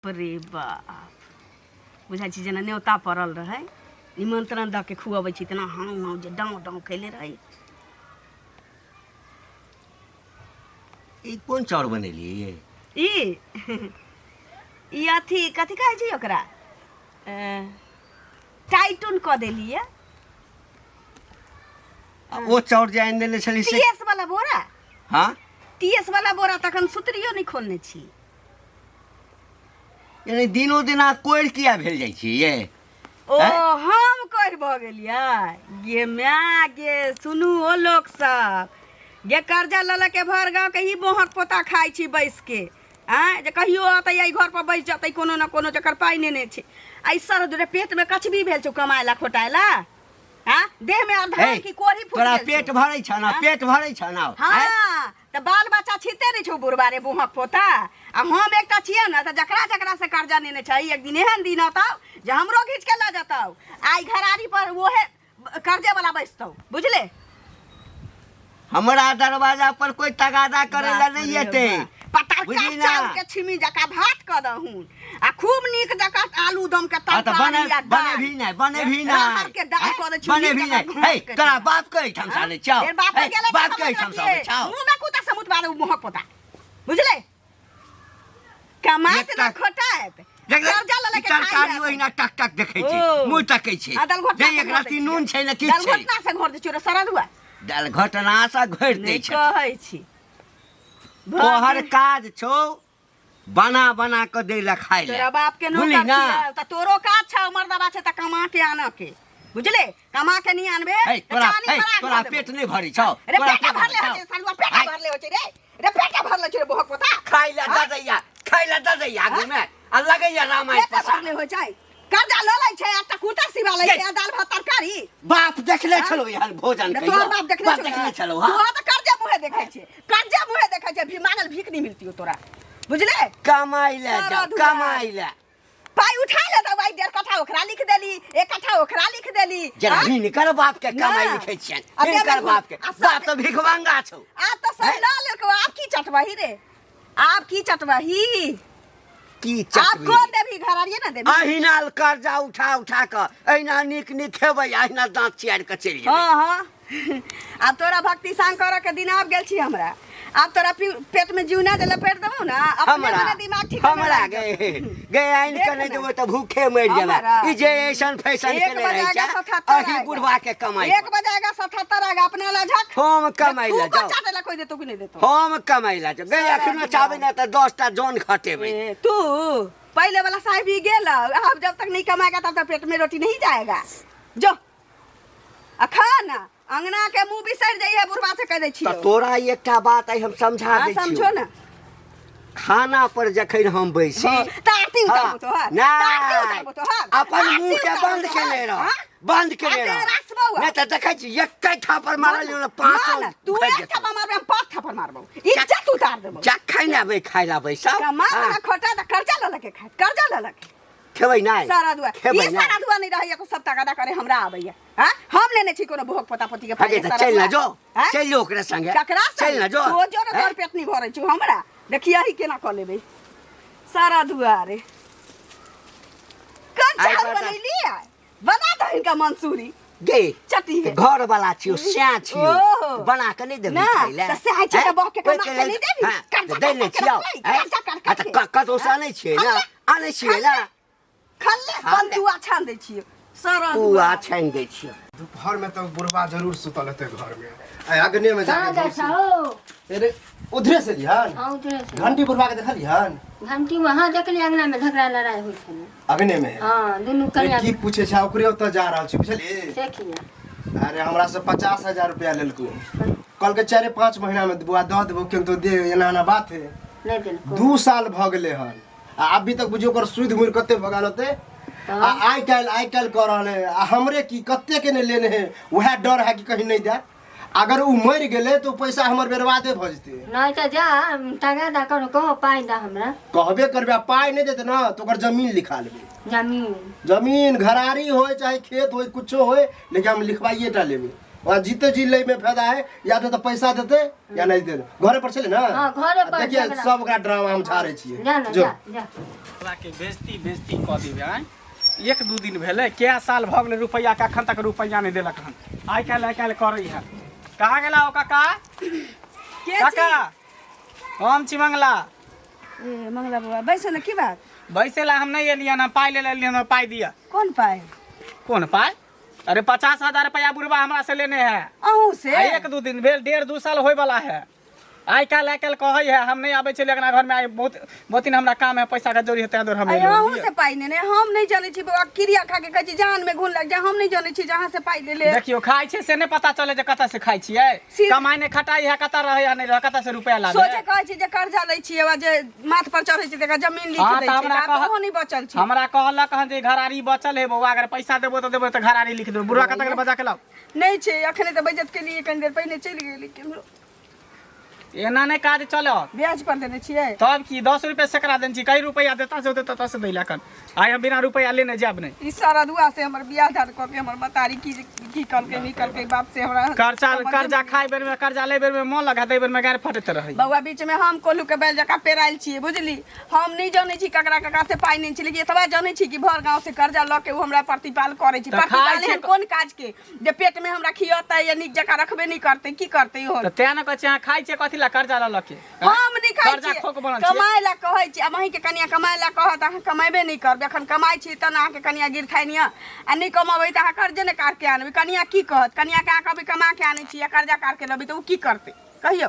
रे बाप, बुझाइ छै जेना न्योता पड़ल रहै, निमंत्रण दऽ के खुअबै छी तेना। हाँ हाँ, जे डाँव डाँव कैले रहै। ई कोन चाउर बनेलियै? ई ई अथी कथी कहै छै ओकरा, टाइटून कऽ देलियै। आ ओ चाउर जे आनि देने छली से? टीएस वाला बोरा। हाँ। टीएस वाला बोरा तखन सुतरियो नहि खोलने छी। यानी दिनो दिना कोरि किया भेल जाइ छी ये? ओ हैं? हम कोरि भऽ गेलियै गे माय गे। सुनू ओ लोक सब गे, कर्जा लऽ लऽ के भर गाँव के ई बोहक पोता खाइ छी बैस के। आँय जे कहियो अतै एहि घर पर बैस जेतै कोनो ने कोनो, जकर पाइ नेने छै। आ ई सर दुरे पेट में कछबी भेल छौ कमाय ला खोटाय ला? आँ देह में अधा हे, की कोढ़ी फूटि तोरा गेल पेट छौ? भरै छ ना? आँय? पेट भरै छ ना? आँय? हाँ, तऽ बाल बच्चा छिते नहि छौ बुढ़बा रे बुहक पोता। आ हम एकटा छियै ने, तऽ जकरा जकरा से कर्जा नेने छै, एक दिन एहन दिन अतौ जे हमरो घीच के लऽ जेतौ। आइ घरारी पर ओहे कर्जे वाला बैसतौ, बुझले? हमरा दरवाजा पर कोई तगादा करे ला नहीं एते। पतरका बुझली ना? चाउर के छिमी जका भात कऽ दहुन आ खूब नीक जका आलू दम के हाँ तऽ तरकारी बने आ बने दालि। भी नहीं, बने भी राहर नहीं के दाल कऽ दै छी। बने नीक भी जकाँ नहीं। घोंट हे, के तोरा छै। बाप के एहिठाम से आनै छौ? तेर बाप हे, गेलै तऽ बाप के समझ एहिठाम से रखिए। आबै छौ? मुँह में कुत्ता से मुतबा देबौ मुँहक पोता, बुझले? कमाइत ना खोटाइत, देख ले, कर्जा लऽ ई लऽ के खाइ तरकारी जात। ओहिना टक टक देखै छै, ओ। मुँह तकै छै। आ दालघोटना नहि से एकरा घोर दै ती नून छियै। छै ने किछु छै। दालघोटना से घोर दै छियै रे सरदुआ। दाल घटना से घोरि दै नहि छै। कहै छी भरि तोहर दिन काज छौ बना बना कऽ दै लए खाय लए। तोरा बाप के बुझली नौकर ना? छियै तऽ तोरो काज छौ, मर्दबा छै तऽ कमा के आनऽ के, बुझले? कमा के नहीं आनबे हे, तऽ तोरा चानी हे, पर आग तोरा भर देबौ। पेट नहि भरै छौ? रे तोरा पेटे पेट भरले भरै होइ छै छौ? सालुआ, पेटे आइ। भरले होइ छै रे। रे पेटे भरले छै रे बोहक पोता। खाय लए दऽ दैया, खाय लए दऽ दैया आगूमे आ लगैया रामायण पेटे पसार। भरले होइ छै, कर्जा लऽ लै छै आ कुर्ता सिवा लै गे। छै आ दालि भात तरकारी। बाप देखले छलौ एहन भोजन रे कहियो? तोहर बाप देखने बाप छौ? देखले छलौ? हाँ। तोहर तऽ कर्जे मुँहे देखै छै, कर्जे मुँहे देखै छै। भी मांगल भीख नहीं मिलती हो तोरा, बुझले? कमाइ लए सारा जाओ, दुआर। कमाइ लए। पाइ उठा ले तऽ भाई 1.5 कट्ठा ओकरा लिख देली, 1 कट्ठा ओकरा लिख देली। जरा हाँ? हिनकर बाप के कमाइ ना। लिखै छियनि? आ देबै हिनकर बाप के आ सब- बाप तऽ भिखमंगा छौ। आब तऽ सब हैं? लऽ लेलकौ, आब की चटबही रे? आब की चटबही? की आब चटबी? कोन देबही? घरारिये ना देबही? अहिना कर्जा उठा उठा कऽ अहिना नीक नीक खेबै, अहिना दाँत चियारि कऽ चलि जेबै। हाँ हाँ, आब तोरा भक्ति सांग करऽ के दिन आबि गेल छी हमरा। आब तोरा पेट में जीव ना जे लपेट देबौ ना अपने हमरा मने दिमाग ठीक होने हमरा लागि गे जेतौ। गे आनि देख कऽ नहि ना। देबै तऽ भूखे मरि जेबै। हमरा। ई जे ऐसन फैशन एक केने रहै बजाएगा छै 77 अही आएगा। बुढ़वा के कमाइ एक पर। बजाएगा 77 आएगा, अपना ला झक हम कमाइ लए जाउ। चाटे ला कोई देतो कि नहीं देतो? हम कमाइ लए जाउ गे। सारा एखनो दुआर। चाहबै ने तऽ 10टा जन खटेबै। ए, तू पहले वाला साहब ही गेल। अब जब तक नहीं कमाएगा तब तक पेट में रोटी नहीं जाएगा। जो अखन अंगना के मुंह बिसरि जाइए बुढ़वा से कह दै छियौ। तऽ तोरा ई एकटा बात आइ हम समझा हाँ, दै समझो छियौ। ना। खाना पर जखन हम बैसी हाँ, तऽ आरती हाँ, उतारबो तोहर? तऽ आरती नहि उतारबो तोहर? अपन आरती मुंह के उतारबो बंद तोहर? केने रह, हाँ? बंद केने आते रह। रास बौआ। नहि तऽ देखै छी एके थापर मारल ने पाँचो ना, ना, तू उखड़ि एक जेतौ। थप्पड़ मारबे, हम 5 थप्पड़ मारबो, इज्जत उतार देबो। जखन आबै खाय ला बैसब, कमा हाँ, ना खोटा तऽ कर्जा लऽ लके खाय, कर्जा लऽ लके खेबै नहि? सारा दुआ खेबै ई नहि? सारा दुआ नहीं रहैया, सब तगादा करे हमरा आबैया। हाँ, हम लेने छी कोनो भोग पोता पोती के हगे पाइ तऽ सारा चलि दुआ। ना जो। हाँ? चलि जो ओकरा संगे। ककरा संगे? चलि ना जो। तो जो ने हैं? तोर पेट नहीं भरै छौ हमरा, देखिए ही केना कऽ लेबै सारा दुआरे। कौन आइ चावल बता। बनैली है? बना दो इनका मंसूरी गे चटी है। घर वाला छियो, सैं छियो, ओहो। बना के नहीं देबी ना, खाइ लए? तऽ सएह छै तऽ हैं? बौह के कमा ओहिके के लेल- नहि देबही? हाँ, कर्जा तऽ दै नहि कर छियौ, रखबै, हैं? कर्जा कर आ तऽ के। कतौ से आनै छियै ने? आनै छियै ने? खल्ले खा ले। पंतुआ छान दै छियै सारा पुआ दुआर। छानि दै छियै। दोपहर में तो बुढ़वा जरूर सुतल हेतै घर में, आ अग्ने में कहाँ जाके जाइ छहो? अरे उधरे से लिहन। हाँ, उधरे से। घंटी बुढ़वा के देखलिहन? घंटी वहाँ देखली, अंगना में झगड़ा लड़ाई होइ छलै। अग्ने में? हाँ, दुनू अरे कनिया। की पूछे छै, ओकरे ओतऽ जा रहल छी, बुझलियै? से किया? अरे हमरा से 50,000 रुपया लेलको, कहलकै 4-5 महीना में बुआ दऽ देबो, किन्तु दे एना एना बात है। नहि देलको? 2 साल भऽ गेलै हन आ अभी तक बुझियौ ओकर सुधि मुड़ि कते भऽ गेल होतै। आ आइ काल्हि कऽ रहल है आ हमरे की कते के नहि लेने है, उएह डर है कि कहीं नहि दे। अगर ओ मरि गेलै तऽ ओ पैसा हमर बर्बादे भऽ जेतै। नहि तऽ जा तगादा करो, कहो पाइ दऽ हमरा। कहबे करबै। आ पाइ नहि देतै ने तऽ ओकर जमीन लिखा लेबै। जमीन? जमीन घरारी होय चाहे खेत होय, कुछो होय, लेकिन हम लिखवाइए टा लेबै। वहाँ जीते जी लै में फायदा है, या तो पैसा देते या नहीं देते। घरे पर छलै ना? हाँ, घरे पर देखिए झगड़ा। सब ओकरा ड्रामा हम झाड़ै छियै। जा ना। जो। जा जा। तोरा के बेजती बेजती कऽ देबै। आँय, एक दू दिन भेलै, कए साल भऽ गेलै रुपैआके, एखन तक रुपैआ नहि देलक हन। आइ काल्हि आइ काल्हि करै है। कहाँ गेला ओ काका? के छी? काका, हम छी मंगला। ए मंगला बौआ, बैसो ने, की बात? बैसे ला हम नहि एलियन, हम पाइ ले एलियन, हमरा पाइ दिअ। कोन पाइ? कोन पाइ? अरे 50,000 रुपैआ बुढ़बा हमरा से लेने है। अहूँ से? आ एक दू दिन भेल, 1.5 दू साल होय वाला है। आइ काल्हि आइ काल्हि कहै है। हम नहि आबै छलियै अंगना घरमे, आइ बहुत बहुत दिन हमरा काम है, पैसा के जरूरी है, ताहि दुआरे हम अरे एलहुँ। अहूँ से पाइ नेने? हम नहि जानै छी बौआ, क्रिया खा के कहै छी, जान में घुन लागि जाय, हम नहि जानै छी जे अहाँ से पाइ लेले। देखियौ, खाइ छै से नहि पता चले जे कतऽ से खाइ छियै। कमाइ नहि खटाइ है, कतऽ रहै है नहि रहै, कतऽ से रुपैआ लाबै। सोझे कहै छी जे कर्जा लै छियै वा जे माथ पर चढ़ै छै तकर जमीन लिख हाँ, दै तऽ छै, हमरा तऽ कह- ओहो नहि बचल छै। हमरा कहलक हन जे घरारी बचल है बौआ, अगर पैसा देबो तऽ देबो, तऽ घरारी लिख देबो। बुढ़वा कतऽ गेल? बजा के लाउ। नहि छै, अखने तऽ बेइज्जत केलियै, कनि देर पहिने चलि गेली केम्हरो। एना नहि काज चलत। ब्याज पर देने छियै? तब की, 10 रुपया सैकड़ा देने छी। कई रुपया देता से होते ततऽ से दै लए। आइ हम बिना रुपया लेने जायब नहि। ई सारा दुआ से हमर बियाह दान कऽ के हमर मतारी की की कहलकै नहि कहलकै बाप से हमरा कर्जा समझे कर्जा नहि। खाइ बेर में, कर्जा लै बेर में मोन लगा, दै बेर में गारि फटैत रहै। बौआ, बीच में हम कोल्हू के बैल जकाँ पेरायल छियै, बुझली? हम नहि जानै छी ककरा ककरा से पाइ नहि छी, लेकिन एतबा जानै छी कि भर गाँव से कर्जा लऽ के ओ हमरा प्रतिपाल करै छै। तऽ खाइ प्रतिपाल छै एहन कोन काज के जे पेट में हमरा खियतै या नीक जकाँ रखबे नहि करतै, की करतै इहो? तऽ तें ने कहै छी, अहाँ खाइ छियै कथी लए कर्जा लऽ लऽ के? हम नहि खाइ कर्जा छियै। खोक बनल छियै। कमाय लए कहै छी। आब अहीँके कनिया कमाय लए कहत, अहाँ कमेबे नहि करबै। एखन कमाइ छी तऽ ने अहाँके कनिया गिरथाइन यऽ, आ नहि कमेबै तऽ अहाँ कर्जे ने काट के आनबै। कनिया की कहत? कनियाके अहाँ कहबै कमा के आनै छी या कर्जा काट के लेबै, तऽ ओ की करतै कहियौ?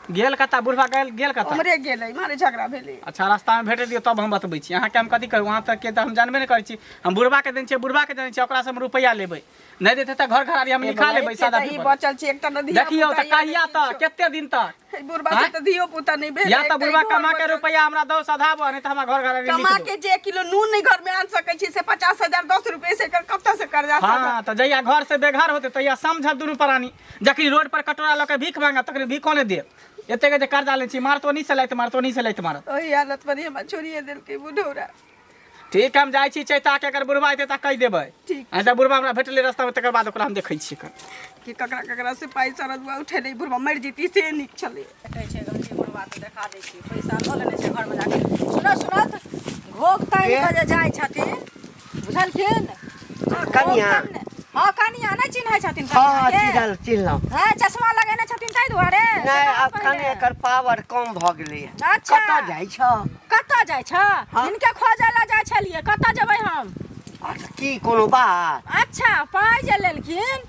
गेल कता बुढ़वा? गेल गेल कता? उम्हरे गेलै, इम्हरे झगड़ा भेलै। अच्छा, रास्तामे भेट दियौ तब हम बतबै छी अहाँके। हम कथी कहू? अहाँ तऽ के तऽ हम जानबे नहि करै छी। हम बुढ़बाके देने छियै, बुढ़बाके जानै छियै, ओकरासँ हम रुपैआ लेबै। नहि देतै तऽ घर घरारी हम लिखा लेबै सादा ई पेपर। बचल छै एकटा ने धिया देखियौ पुता तऽ कहिया तक, कते दिन तक? या बुढ़बा से आँय? तऽ धियो पुता नहि भेल। या तऽ एकटा बुढ़बा ई घर कमा के बचल। रुपैआ हमरा दौ सधाबो, नहि तऽ हमरा घर घरारी लिख कमा दो। के जे एक किलो नून नहि घर में आन सकै छी, से 50,000 10 रुपए से एकर कतऽ से कर्जा सधत? हाँ, तऽ जहिया घर से बेघर होते तहिया समझब दुनू प्राणी। जखनी रोड पर कटोरा लऽ के भीख मांगब तखनी भीखो नहि देब। एतेक जे कर्जा लै छी, मारतो नहीं से लाइत मारतो नहीं से लाइत मारत। ओही हालत पर ही हमरा छोड़िए देलकै बुढ़ौरा। ठीक, हम जाइ छी चैता के, अगर बुढ़बा एतै तऽ कहि देबै। ठीक। आ तऽ बुढ़बा हमरा भेटलै रास्तामे, तकर बाद ओकरा हम देखै छियै कन। कि ककरा ककरा से पाइ सरदुआ उठेलै, बुढ़बा मरि जैती से नीक छलै। भेटै छै गंजी बुढ़बा तऽ देखा दै छी, पैसा लऽ लेने छै घरमे जाके। सुनऽ सुनत, घोघ तानि कऽ जे जाइ छथिन, बुझलखिन? कनिया। हँ कनिया, नहि चिन्है छथिन? हाँ। कनिया के? चिन्हल चिन्हलहुँ। हँ, चश्मा लगेने छथिन ताहि दुआरे से नहि कहू अखन पहिले। एकर पावर कम भऽ गेलै। अच्छा। कतऽ जाइ छ? कतऽ जाइ छ? हाँ। हिनके खोजै लए जाइ छलियै, कतऽ जेबै हम? अच्छा, की कोनो बात? अच्छा, पाइ जे लेलखिन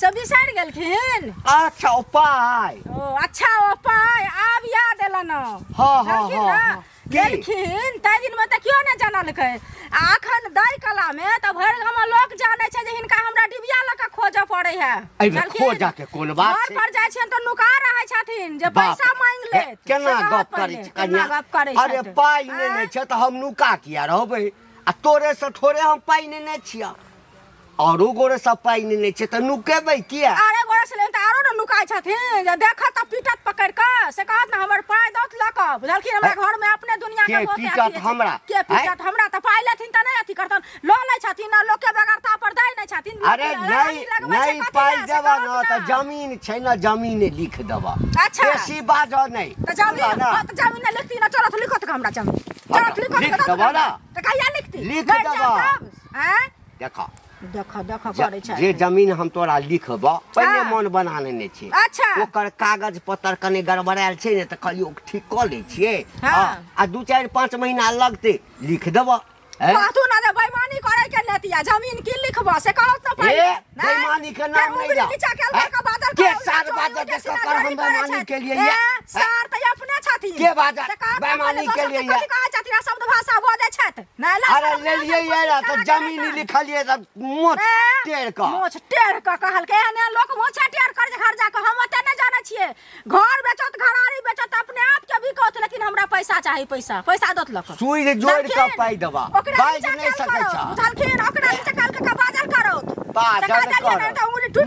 से बिसरि गेलखिन? अच्छा, ओ पाइ। ओ अच्छा, ओ पाइ आब याद एलनि। हाँ, हाँ। बुझलखिन हाँ, ने? हाँ। की? लेलखिन ताहि दिनमे तऽ केओ नहि जानलकै, आ अखन दै कलामे तऽ भरि गाममे लोक जानै छै जे हिनका हमरा डिबिया लऽ कऽ खोजऽ पड़ै है। एहिमे बुझलखिन? खोजऽ के कोन बात घर छै? पर जाइ छियनि तऽ नुका रहै छथिन जे बाप पैसा मांगि हे, लेत। केना से कहत गप करै पहिले, छै केना कनिया? गप करै अरे छथि? पाइ नेने आँय? छै तऽ हम नुका किया रहबै? आ तोरे से थोड़े हम पाइ नेने छियह, औरो गोरे सब पाइ नेने छै, तऽ नुकेबै किया? आरे गोरे से लेन तऽ आरो ने नुकाइ छथिन जे देखत तऽ पीटत पकड़ि कऽ, से कहत ने हमर पाइ दौत लऽ कऽ। बुझलखिन? हमरा घर में अपने दुनिया के के बहुत पीटत अथी छै। हमरा? के पीटत हमरा? तऽ पाइ लेथिन तऽ नहि अथी करतन, लऽ लै छथिन आ लोकके बेगरता पर दै नहि छथिन। अरे लोकके नहि लगानी लगबै छै नहि कथी पाइ लए, से देबऽ कहत ने तऽ ने। जमीन छै ने, जमीने लिख देबऽ। अच्छा। बेसी बाजऽ नहि। तऽ जमीन बुझलह ने? हँ, तऽ जमीन नहि लिखती ने, चलत लिखत के हमरा जमीन, चलत लिखत लिख के दऽ देबऽ ने। तऽ कहिया लिखती? लिख मरि जायब देबऽ। तब आँय? देखऽ देखऽ देखऽ करै छै। जे जमीन हम तोरा लिखबऽ, पहिले हाँ। मन बना लेने छियै। अच्छा। ओकर कागज पत्तर कनि गड़बड़ायल छै ने, तऽ कहलियै ठीक कऽ लै छियै। हाँ। हाँ, आ 2 4 5 महीना लगतै, लिख देबऽ हैं? कहथु ना जे बेईमानी करे के नेतिया, जमीन की लिखबो से कहत न पहिले। ए, नहि? बेईमानी के नाम फेर नहि उंगली लऽ। नीचा केल हैं? के बाजल के करू, सार चोरी बाजल उठे जे सीना ककर हम जोरी करै बेईमानी छथि। केलियै ए, ये? हैं? सार तऽ अपने छथिन। के बाजल से कहत न बेईमानी पहिले, दोसर केलियै के ये? कथी कहै छथिन आ शब्द भाषा बजै छथि। नहि ला अरे शरम नहि लेलियै आबै ये छथि, तऽ कहाँ जमीन गेलै? लिखलियै तऽ मोछ ए, टेढ़ कऽ मोछ टेढ़ कऽ कहलकै। एहन एहन लोक मोछे टेढ़ कर घर जाके, हम ओते नहि जानै छियै। घर बेचत, घरारी बेचत, अपने आप के बिकत, लेकिन हमरा पैसा चाही, पैसा, पैसा दत लऽ कऽ। सुइद जोड़ि कऽ बुझलखिन? पाइ देबऽ। ओकरा बाजि नीचा नहि कैल सकै करो, छह। बुझलखिन? ओकरा नीचा काल के बाजल करो। बाजल करो।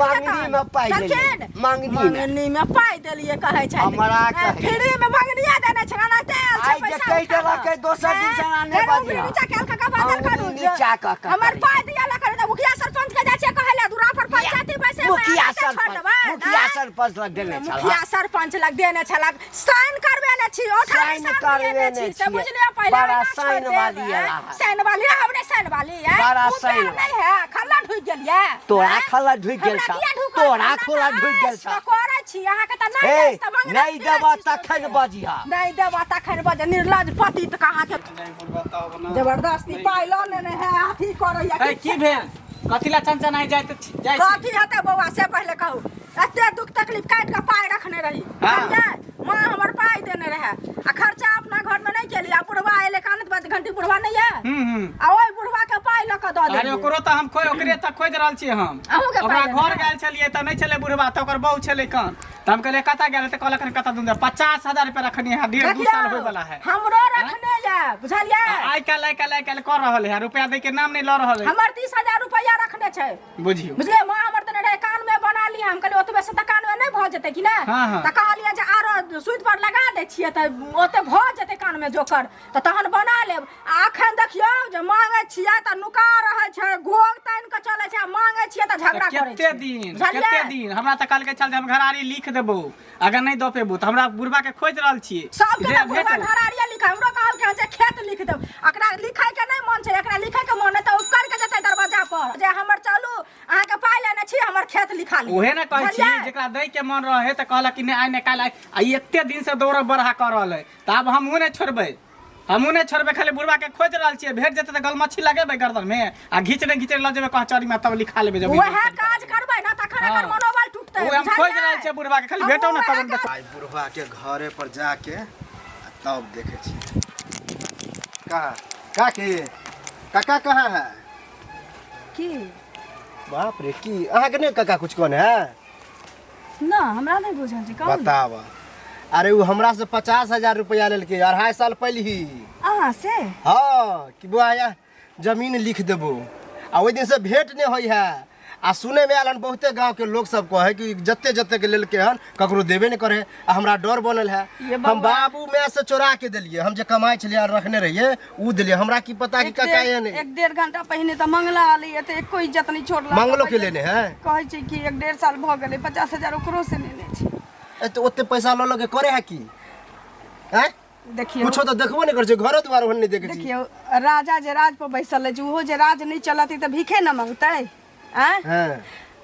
मंगनी में पाइ देलियै। मंगनी में। मंगनी में पाइ देलियै कहै छै। हमरा कहै। फ्री में मंगनिया देने छै, एनाहिते आयल छै आइ जे पैसा कहि उठा देलक कऽ। दोसर दिन से एना नहि फेर उंगली बजिहऽ। नीचा कैल कऽ बाजल करू। अंगुली नीचा कऽ कऽ हमर करै। पाइ दिअ लए करू तऽ मुखिया सरपंच के जाइ छियै कहै लए, दुरा पर पंचायती बैसै। छै मुखिया माय, छोड़ सरपंच देबै, मुखिया आँय? सरपंच लग देने छल मुखिया सरपंच लग देने छलक साइन करबेने छी ओठा साइन निशान करबेने दिएने छी से छियै। बुझलियै पहिले बड़ा ओहिना छोड़ि साइन देब, वाली आँय? एला है। साइन वाली हमरे साइन वाली आँय? बड़ा उ पैर साइन नहीं है खल्ला ढुकि गेलियै तोरा आँय? खल्ला ढुकि गेल हमरा छौ। किया ढुकल? तोरा हमरा खोला तऽ ढुकि गेल आइस छौ। तऽ करै छी अहाँके तऽ नहि ए देस तऽ मंगने नहि फिरै देबऽ छी तखन सौंसे। बजिहा नहि देबऽ तखन बज निर्लज पतित कहाँ के जबरदस्ती पाइ लऽ लेने है अथी करैया ए की भेल कथी ला चनचनाइ जाइत जाइ छी कथी हेतै बौआ से पहिले कहू एते दुख तकलीफ काटि कऽ पाइ रखने रही हाँ। बुझलियै माँ हमर पाइ देने रहए आ खर्चा अपना घरमे नहि केली आ बुढ़वा एलै कानत बात घंटी बुढ़वा नहि यऽ हम्म हम्म आ ओहि बुढ़वा के पाइ लऽ कऽ दऽ अरे देलियै ओकरो तऽ हम खोइ ओकरे तऽ खोजि रहल छियै हम अहूँके ओकरा पाइ घर लेने गेल छलियै तऽ नहि छलै बुढ़वा तऽ ओकर बहू छलै कान तऽ हम कहलियै कतऽ गेल तऽ कहलक कतऽ दून 50,000 रुपया रखनी है 1.5 2 साल होय वाला है हमरो रखने यऽ बुझलियै आइ काल्हि आइ काल्हि आइ काल्हि कऽ रहल है रुपया दै के नाम नहि लऽ रहल है हमर 30,000 रुपया रखने छै बुझियौ बुझलियै माँ हमर देने रहै कानमे बना ली हम कहलियै ओतबे से तऽ कानमे नहि भऽ जेतै कि ने हाँ, हाँ। तऽ कहलियै जे आरो सुति पर लगा दै छियै तऽ ओते भऽ जेतै कानमे जोकर तऽ तहन बना लेब आ अखन देखियौ जे मांगै छियै तऽ नुका रहल छै घोघ तानि कऽ चलै छै आ मांगै छियै तऽ झगड़ा करै कते छै दिन बुझलियै कते दिन हमरा तऽ कहलकै चल जे हम घरारी लिख देबौ अगर नहि दऽ पेबौ तऽ हमरा बुढ़बा के खोजि रहल छियै सबके जे तऽ बुढ़वा भेटल। घरारिये लिखा हमरो कहलकै हन जे खेत लिख देब एकरा लिखै के नहि मन छै एकरा लिखै के मन है तऽ उपकर के जेतै दरवाजा पर जे हमर चलू अहाँके पाइ लेने छी हमर खेत लिखा ली उहे ने कहै छी बुझलियै? जेकरा दै के मन रहे तऽ कहलक कि नहि आइ नहि काल्हि आइ आ ई एते दिन से दौड़ बरहा कऽ रहल है तऽ आब हमहूँ नहि छोड़बै हमहूँ नहि छोड़बै खाली बुढ़बा के खोजि रहल छियै भेट जेतै तऽ गलमच्छी लगेबै गर्दन में आ घीचने घीचने लऽ जेबै कचहरी में तब लिखा लेबै जब वएह काज करबै ने तखन एकर हाँ। मनोबल टूटतै ओ हम खोजि रहल छियै बुढ़बा के खाली भेटौ ने तब हम देखबै आइ बुढ़वा के घरे पर जाके आ तब देखे छी कहाँ काकी काका कहाँ है की बाप रे की अहाँके नहि काका कुछ कहने है ना हमरा नहि बुझल छै कहू ने। बताब अरे ओ हमरा से 50,000 रुपया लेलकै 2.5 साल पहिले ही अहाँ से हाँ कि बौआ या जमीन लिख देबो आ ओहि दिन से भेंट नहि होइ है आ सुने में आयल हन बहुते गांव के लोग सब कहे कि जते जते के लेलके हन ककरो देबे नहि करे आ हमरा डर बनल है ये हम बौआ। बाबू मैं से चोरा के देलिए हम जे कमाई छलिए आ रखने रहिए उ देलिए हमरा की पता कि एक काका डेढ़ एहन है एक डेढ़ घंटा पहिने तऽ मंगला एलैया तऽ एको इज्जत नहि छोड़लक मंगलो के लेने है कहै छै कि 1-1.5 साल भऽ गेलै 50,000 ओकरो से लेने छै ए तऽ ओते पैसा लऽ लऽ के करे है की हैं देखियौ कुछो तऽ देखबो नहि करै छै घरो दुआर ओहन नहि देखै छी देखियौ राजा जे राज पर बैसल अछि ओहो जे राज नहि चलतै तऽ भीखे न मंगतै आँय हैं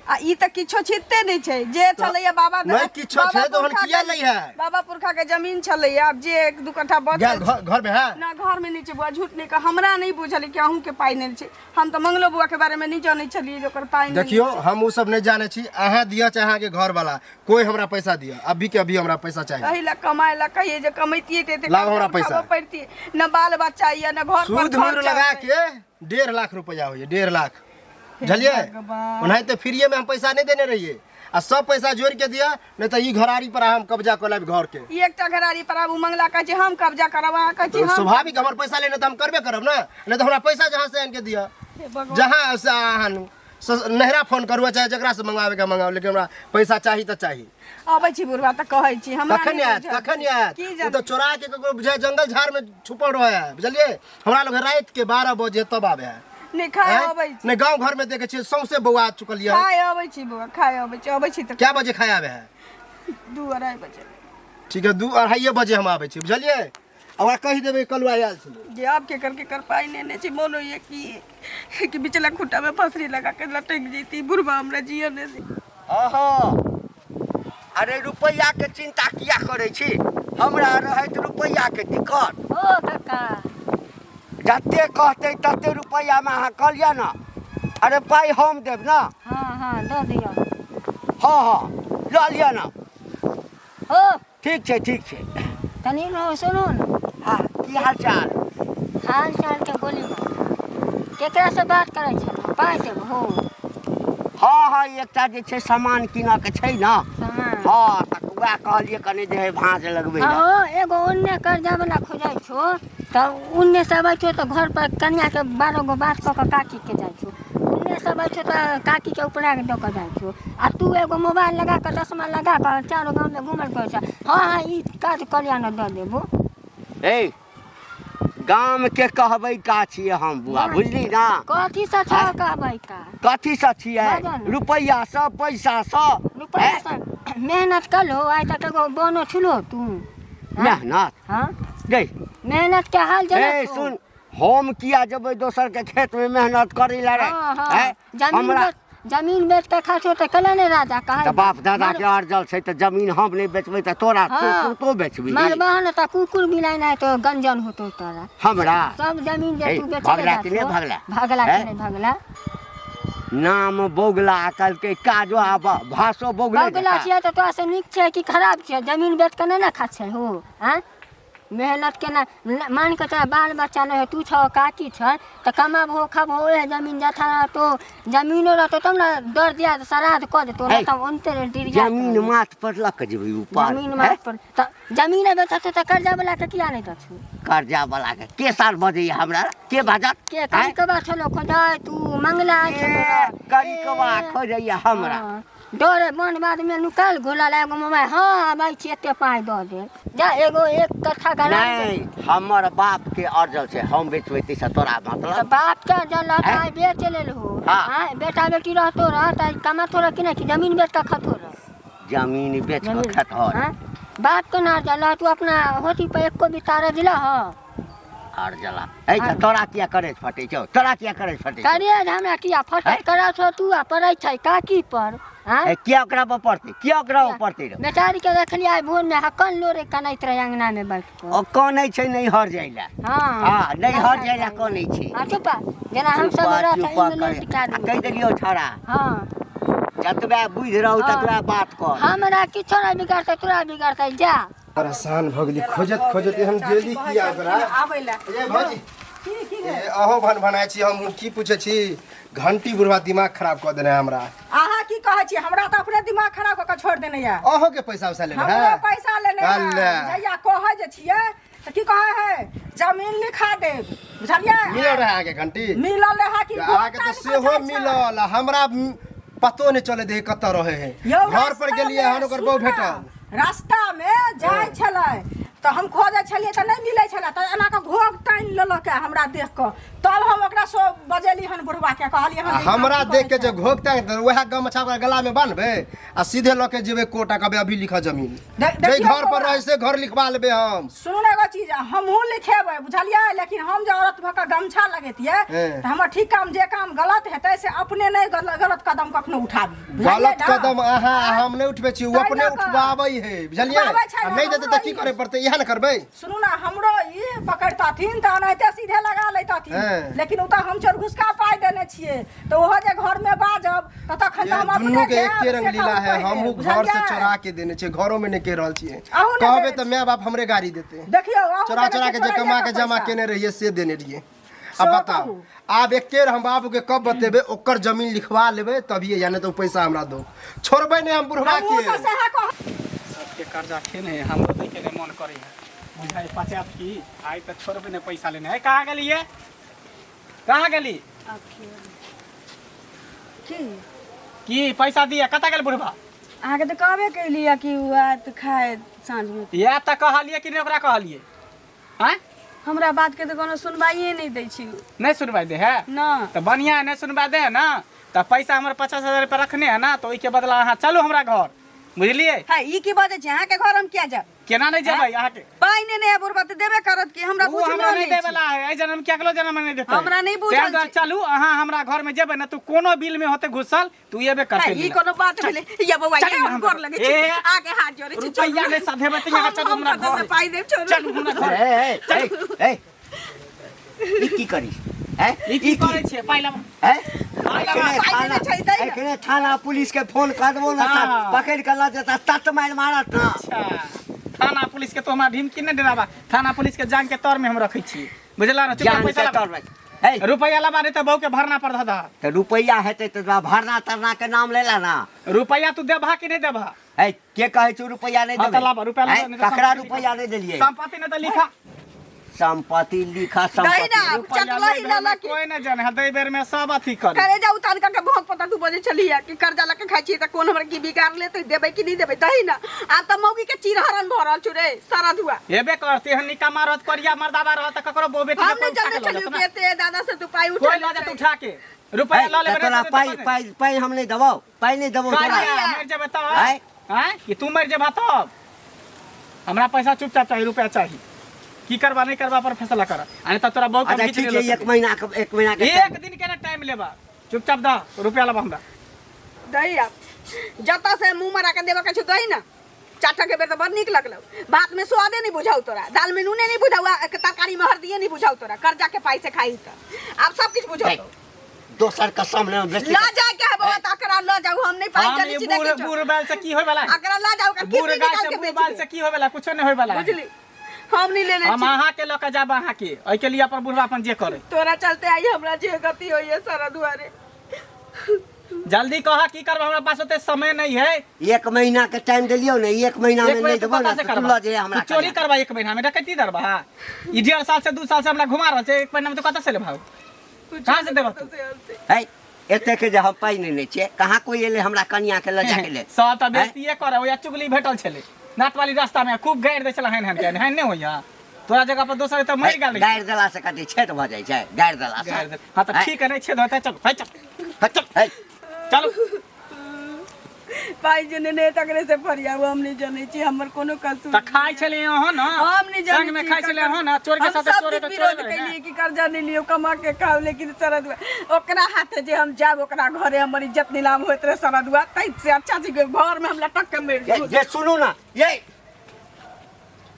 आ ई तऽ किछो छिते नहि छै जे छलैया बाबा नहि किछो बाबा छै तऽ ओहन पुरखा किया के- नहि है? बाबा पुरखा के जमीन छलैया आब जे 1-2 कट्ठा गेल बचल घर घर में है ना घर में नहि छै बुआ झूठ नहि कह हमरा नहि बुझल कि अहूँ के पाइ नहि छै हम तऽ मंगलो बुआ के बारे में नहि जानै छलियै जे ओकर पाइ नहि देखियो हम उ सब नहीं जाने छी अहाँ दिअ चाहे अहाँ के घर वाला कोई हमरा पैसा दिअ अभी के अभी हमरा पैसा चाहिए एहि ला कमाए ला कहिए जे कमैतियै तऽ एते लाउ हमरा कर्जा पैसा। उठाबऽ पड़तियै न बाल बच्चा यऽ न घर पर सूद मूर खर्चा लगा छै। के 1.5 लाख रुपया होइए 1.5 लाख बुझलियै भगवान। ओनाहिते फ्रीए में हम पैसा नहीं देने रहिए आ सब पैसा जोड़ के दिया नहीं तो ई घरारी पर हम कब्जा कऽ लेब घर के ई एकटा घरारी पर आब उ मंगला कहै छै हम कब्जा करब अहाँ कहै छी तो हम स्वाभाविक हमर पैसा लेने तऽ हम करबे करब ने नहीं तो हमरा पैसा जहाँ से आनि के दिअ हे भगवान। जहाँ से अहाँ नहिरा फोन करू चाहे जकरा से मंगावे के मंगाओ लेकिन हमरा पैसा चाही तऽ चाही अबै छी बुढ़वा तऽ कहै छी हमरा कखन नहि आयत बुझल कखन छै। आयत की ओ जाने तऽ चोरा के ककरो बुझाय जंगल झाड़ में छुपल रहे है बुझलियै हमरा लोग राति के 12 बजे तब आबे है नहि खाय आँय? अबै छी नहि गांव घर में देखे छियै सौंसे बौआ चुकल यऽ खाय अबै छी बौआ खाय अबै छी अबै छी तऽ क्या बजे खाय आबे है 2-2.5 बजे ठीक है 2-2.5 बजे हम आबै छी बुझलियै आ ओकरा कहि देबै कलुआ आयल छलै जे आब के करके कर पाइ नेने छी मोन होइए कि कि बिचला खूंटा में फसरी लगा के लटक जैती बुढ़बा हमरा जिय ने दे अहो अरे रुपैआ के चिंता किया करै छी हमरा रहैत रुपैआ के दिक्कत ओ काका जते कहतै तते रुपैआमे अहाँ कहलियै ने अरे पाइ हम देब ने हाँ हाँ दऽ दियौ हँ हँ लऽ लिअ ने हो ठीक छै ठीक छै तनी न सुनू ने हँ की हाल चाल हाल चाल के बोली ने केकरा से बात करै छलहुँ पाइ देबहो हँ हँ एकटा जे छै सामान कीनऽ के छै ने सामान हँ तऽ वएह कहलियै कनि जे है भाँज लगबै लए हँ एगो ओन्ने कर्जा वाला खोजै छौ तऽ ओन्ने से अबै छौ तऽ घर पर कनियाके 12 गो बात कऽ कऽ काकीके जाइ छौ ओन्ने से अबै छौ तऽ काकीके उपरा के दऽ कऽ जाइ छौ आ तू एगो मोबाइल लगा कऽ चश्मा लगा कऽ चारो गाँवमे घुमल करै छौ हँ हँ ई काज करिया ने दऽ देबो ए गाम के कहबै का छियै हम बुआ, बुझली ना? कथी से छौ कहबै का? कथी से छियै? बाजऽ ने। रुपैआ से, पैसा से। रुपैआ से मेहनत कर लो, आइ तक एगो बोनो छुलो तू? मेहनत? हाँ। गई मेहनत के हाल जानै ए छौ? सुन, हम किया जेबै दोसर के खेत में मेहनत करै ला रे? हाँ, हाँ। हैं? जमीन हमरा बेच, जमीन बेच के खा छौ तऽ केना नहि राजा कहै? तऽ बाप दादा के अर्जल छै तऽ जमीन हम नहि बेचबै तऽ तोरा तो हाँ। तो तो बेचबी? मरबह ने तऽ कुकुर बिलाइ नहि तो गंजन होतो तोरा। हमरा सब जमीन जे हे, तू बेचले भगला जा कि नहि छौ, भगला? भगला कि हैं? नहि भगला? नाम बौगला कहलकै, काजो आ भाषो बौगले बगला जकाँ। छियै तऽ तोरा से नीक छै कि खराब छै? जमीन बेच के नहि ने खा छै हो? आँय, मेहनत केना मान कऽ तोरा बाल बच्चा नहि हो, तू छौ, काकी छै, तऽ कमाबहो खबहो, ओहे जमीन जथा रहतो, जमीनो रहतो तब ने दर दिया श्राद्ध कऽ देतो, नहि तऽ ओनते डिरिया। जमीन माथ पर लऽ कऽ जेबै ऊपर। जमीन माथ पर तऽ जमीन बेचतो तऽ कर्जा वाला के किया नहि देछू? कर्जा वाला के के साल बजैया हमरा? के बाजत? के करिकबा छलो खोजै तू मंगला आइ छलो। करिकबा खोजैया हमरा? हाँ, डरे मन बाद में नुकाल घोला एगो मोबाइल। हाँ, आबै छी, एते पाइ दऽ दे जा, एगो एक कट्ठा गड़ा। नहि, हमर बाप के अर्जल छै, हम बेचबै तैसँ तोरा तऽ मतलब? बाप के जल हैं? आइ बेच लेलहो। हाँ। आँय, बेटा बेटी रहतो रह तऽ कमातो रह कि नहि, कि जमीन बेच कऽ खतो रह? जमीन बेच कऽ जमीन खेतहर। आँय, बाप के ना जल तू अपना होती पर एको बिता रजला ह। अर्जला ऐ तऽ तोरा किया करे फटै छौ? तोरा किया करे फटै छौ? करे हमरा किया हैं? फटत करा छौ तू आ पड़ै छै काकी पर? आँय? ए, किया ओकरा पर पड़तै? किया ओकरा पर पड़तै रे? बेचारी के देखलियै आइ भोर में हकन लोरे कनैत रहे अंगना में बैठ कऽ। ओ कनै छै नैहर जाइ लए। हाँ। हँ, नैहर जाइ लए कनै छै। हाँ, चुप, जेना हम सब चुपा रहत चुपा करे इंग्लैंड के आ आदमी। कहि देलियौ छौड़ा, हाँ। जतबे बुझि रहू हाँ। ततबे बात कर। हमरा किछो नहि बिगड़तै, तोरा बिगड़तै, जा। परेशान भऽ गेली खोजत खोजत, एहन गेली किया ओकरा? आबै लए। ए भौजी। की की? ए, अहो भन भनाइ छी, हम की पूछै छी, घंटी बुढ़वा दिमाग खराब कऽ देने है हमरा। अहाँ की कहै छी? हमरा तऽ अपने दिमाग खराब कऽ के छोड़ि देने यऽ। अहों के पैसा उसा लेने हमरो है? पैसा लेने है। अल्ले। जहिया कहै जे छियै तऽ की कहै है, जमीन लिखा देब, बुझलियै? मिलल रहै अहाँके घंटी? मिलल रहै कि अहाँके तऽ गोटा सेहो निकल जाइ छै। मिलल आ हमरा पतो नहि चलै दे कतऽ रहै है। यौ, घर पर रास्ता गेलियै मे हन, ओकर बहु सुन ना, भेटल। रास्ता मे जाइ छलै तऽ हम खोजै छलियै तऽ नहि मिलै छलै, तऽ एना कऽ घोघ तानि लेलक हमरा देख कऽ, तब हम ओकरा सो बजेली हन बुढ़वा के, कहलियै हन आ जे ई काम हमरा की देख के करै जे छै? घोघ तानि देतै, उएह गमछा ओकरा गला में बान्हबै आ सीधे लऽ के जेबै कोर्ट आ कहबै अभी लिखऽ जमीन। जे देखियौ घर पर बौआ। रहै से घर लिखवा लेबै हम। सुनू ने एगो चीज, हमहूँ लिखेबै, बुझलियै? लेकिन हम जे औरत भऽ कऽ गमछा लगेतियै हेँ। तऽ हमर ठीक काम, जे काम गलत हेतै से अपने नहि गलत कदम कखनो उठाबी, बुझलियै गलत ने? कदम अहाँ आ हम नहि उठबै छी, ओ तै अपने लऽ कऽ। उठबाबै है, बुझलियै? उठबाबै छै आ ने, नहि देतै हमरो तऽ की ई- करे पड़तै? इएह ने करबै। सुनू ने, हमरो ई पकड़तथिन तऽ एनाहिते सीधे लगा लैतथिन, हेँ। लेकिन ओ तऽ हम चोरघुसका पाइ देने छियै, तऽ ओहो जे घरमे बाजब तऽ तखन तऽ ये हम अपने दुनू के जायब, एके रंग से लीला कहू है। पहिले, हमहूँ घर से बुझलियै? चोरा के देने छियै, घरो में नहि कहि रहल छियै। अहूँ नहि कहबै देने तऽ माय बाप हमरे गाड़ी देतै। देखियौ, अहूँ चोरा देने चोरा के छियै जे कमा चोराइए के के जमा पैसा। केने रहियै से देने रहियै। अब सेहो बताउ, कहू। आब एके बेर हम बाबू के कब बतेबै? ओकर जमीन लिखवा लेबै तभिए, या नहि तऽ ओ पैसा हमरा दो, छोड़बै नहि हम बुढ़वा हमहूँ के। तऽ सएह कह सबके कर्जा खेने है, हमरो दैके नहि मन करै है, बुझाइ पचायत की आइ तऽ छोड़बै नहि पैसा लेने है। कहाँ गेलियै? कहाँ गेली? की? की पैसा दिया? कतऽ गेल बुढ़बा? अहाँके तऽ कहबे केलियै कि ओ आयत खाय साँझमे। इएह तऽ कहलियै कि नहि ओकरा कहलियै? आँय? हमरा बातके तऽ कोनो सुनवाइए नहि दै छी। नहि सुनवाइ दे है? ना। तऽ बढ़िआँ है, नहि सुनवाइ दे है ना तऽ पैसा हमर 50,000 रुपया रखने है ना, तऽ ओहिके बदला अहाँ चलू हमरा घर, बुझलियै? है, ई की बजै छी? अहाँके घर हम किया जायब? केना नहि जेबै अहाँके? पाइ ने है बुढ़बा तऽ देबे करत कि हमरा ओ बुझलो हमरा नहि नहि दै छै। वाला है, एहि जन्म के अगलो जन्म में नहि देतै। हमरा नहि बुझल तें दुआरे छै। चलू, अहाँ हमरा घर में जेबै ने तऽ कोनो बिल में होते घुसल तू एबे करतै। है, ई बिल। कोनो बात भेलै? या बौआ, चलू ये हम हम गोर लगै छी। ए, आके हाथ जोड़ै छी। रुपैआ नहि सधेबै तऽ यहाँ चलू हम हमरा कतऽ से घर। पाइ देब? छोड़ू। चलू हमरा घर। ए, ए, ए, ए, ई की करी? हैं? ई की करै छियै? पाइ लाबऽ। हैं? पाइ लाबऽ। एखने पाइ थाना देने छै, दै ने। एखने थाना पुलिस के फोन कर देबो ने, हाँ। पकड़ के लऽ जेता, तत मारि मारत ना। अच्छा, थाना पुलिस के तो हमरा ढिमकी नहि डराबा। थाना पुलिस के जान के तर में हम रखै छी, बुझला ने? चुप जान पैसा के लाबऽ। तर में। हे, रुपैआ लाबा, नहीं तऽ बहू के भरना पर धऽ दह। तऽ रुपैआ हेतै तऽ तोरा भरना तरना के नाम लेला ना। रुपैआ तू देबहा कि नहि देबहा? हे, के कहै छौ रुपैआ नहि हाँ, तऽ देबै? लाबऽ, रुपैआ लाबऽ, हैं? नहि तऽ ककरा सम्पत्ति रुपैआ नहि देलियै? सम्पत्ति नहि तऽ लिखा। संपत्ति लिखा दही संपत्ति ना रुपैआ चटलही लै लऽ बेर में लऽ के कोई नहि जाने है दै बेर में सब अथी करे करे जा उतार के भोग पता तू बजै छलियै कि कर्जा लऽ के खाइ छियै तऽ कोन हमरा की बिगाड़ लेतै देबै कि नहि देबै दही ना आब तऽ मौगी के चीरहरण भऽ रहल छौ रे सारा धुआ हेबे करती हन निकम्मा रहत करिया मर्दाबा रहत तऽ ककरो बहू बेटी हम के नहि कोई उठा जानै के लऽ छलियै जेत कि ना। एते दादा से तू पाइ उठा कोई लऽ जेत उठा के रुपैआ है, लऽ लेबै तऽ तोरा रे, पाइ तऽ पाइ पाइ हम नहि देबौ पाइ नहि देबौ काहे तोरा मरि जेबै तब आँय? आँय कि तू मरि जेबह तब हमरा पैसा चुपचाप चाही रुपैआ चाही की करबा नहि करबा पर फैसला कर आ नहीं तऽ तोरा बहुत अच्छा ठीक छै एक महीना के एक महीना के एक दिन के ना टाइम लेबा चुपचाप द रुपया लेबा हमरा दही आब जतऽ से मुँह मरा के देबऽ के छौ दही ना चाटा के बेर तऽ बड़ नीक लगलौ भात में स्वादे नहीं बुझाउ तोरा दाल में नूने नहीं बुझाउ आ तरकारी में हरदिए नहीं बुझाउ तोरा कर्जा के पाई से खाई तऽ आब सब किछु बुझाउ दोसर के सामने में बेइज्जती ल जाए के है बौआ तऽ अकरा ल जाऊ हम नहीं पाई हम जानी ये छी बूढ़ देखै छौ। बूढ़ बैल से की होय वाला है अकरा ल जाऊ ओकर बूढ़ किडनी गाय निकाल से के बूढ़ बेच बैल दे। से की होय वाला कुछो नहीं होय वाला है। बुझली हम नहीं लेने हम छी अहाँ के लऽ के जाब अहाँ के एहि के लिए अपन बुढ़वा अपन जे करे तोरा चलते आई हमरा जे गति होई है सारा दुआरे जल्दी कह की करब हमरा पास ओते समय नहीं है एक महीना के टाइम देलियौ ने एक महीना में एक नहीं महीना तू देबो कतऽ ने से तऽ तू करबा लऽ जइहे हमरा तू चोरी कनिया। करबा एक महीना में डकैती दरबा ई 1.5 साल से 2 साल से हमरा घुमा रहल छै एक महीना में तू कतऽ से लेबा कहाँ से देबा तू है एते के जे हम पाइ नहि लै छियै कहाँ कोइ एलै हमरा कनिया के लऽ जाके ले सब तऽ बेइज्जतीये करे ओया चुगली भेटल छलै नाथ वाली रास्ता में खूब गारि दै छलै हन हन के हन नहि होइया तोरा जगह पर दोसर तऽ मरि गेल गारि देला से कथी छेद भऽ जाइ छै गारि देला से गारि देल हाँ तऽ ठीक है नहि छेद होतै चल है चल है, चल है चलू पाइ जे नेने तकरे से फरियाऊ हम नहीं जनै छी हमर कोनो कसूर तऽ खाइ छलै अहाँ ने हम नहीं जनै संग में छी खाइ छलै अहाँ ने चोर के हम साथे सब चोर दिन तऽ विरोध चोर रहै ने। कैलिए कि कर्जा नहीं लियो कमा के खाओ लेकिन सरदुआ ओकरा हाथे जे हम जाब ओकरा घरे हमर इज्जत नीलाम होइत रहे सरदुआ तै से अच्छा छै कि घर में हम लटक के मरि ये जाऊ ये सुनू ना ये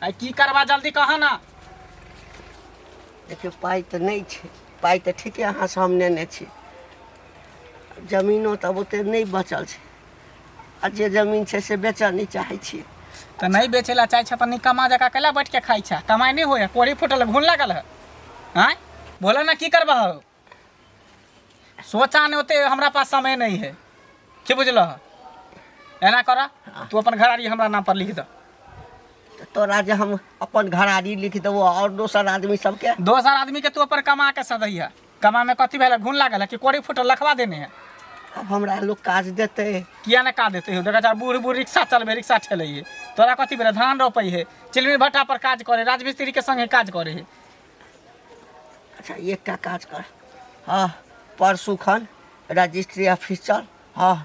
आइ की करबा जल्दी कह ना देखियौ पाइ तऽ नहि छै पाइ तऽ ठीके अहाँसँ हम नेने छी जमीनो तऽ आब ओतेक नहि बचल छै आ जे जमीन छै से बेचऽ नहि चाहै छियै तऽ नहि बेचै लए चाहै छै तऽ निकम्मा जकाँ कैला बैठ के खाइ छै कमाइ नहि होइए कोड़ी फूटल घुन लागल है आँय बोला ना की करबा हो सोचा नहि ओते हमरा पास समय नहीं है की बुझलह एना कर तू अपन घरारी हमरा नाम पर लिख दह तऽ तोरा जे हम अपन घरारी लिख देबो आओर दोसर आदमी सबके दोसर आदमी के तू अपन कमा के सदैया कमा में कथी भेल घुन लागल है कि कोड़ी फूटल लखवा देने है आब हमरा लोक काज देतै किया ने का देते हो देखा जा बूढ़ बूढ़ रिक्शा चलबे रिक्शा ठेले है तोरा कथी भेलै धान रोपै है चिलमिल भट्टा पर काज करे राजमिस्त्री के संगे काज करे है अच्छा एकटा काज कर हँ परसू खन रजिस्ट्री ऑफिस चल हँ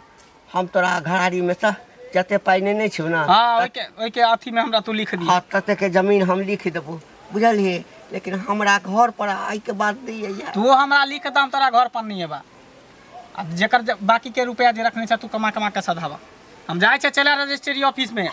हम तोरा घरारीमे सँ जते पाइ नेने छियौ ने हाँ ओहिके ओहिके अथी में हमरा तू लिख दी हँ ततेके जमीन हम लिख देबो बुझलियै लेकिन हमरा घर पर आइके बाद नहि अइहे तू हमरा लिख दम तोरा घर पर नहीं एबा आ जेकर बाकी के रुपया जे रखने छ तू कमा कमा के सधाबा हम जाइ छै चला रजिस्ट्री ऑफिस में।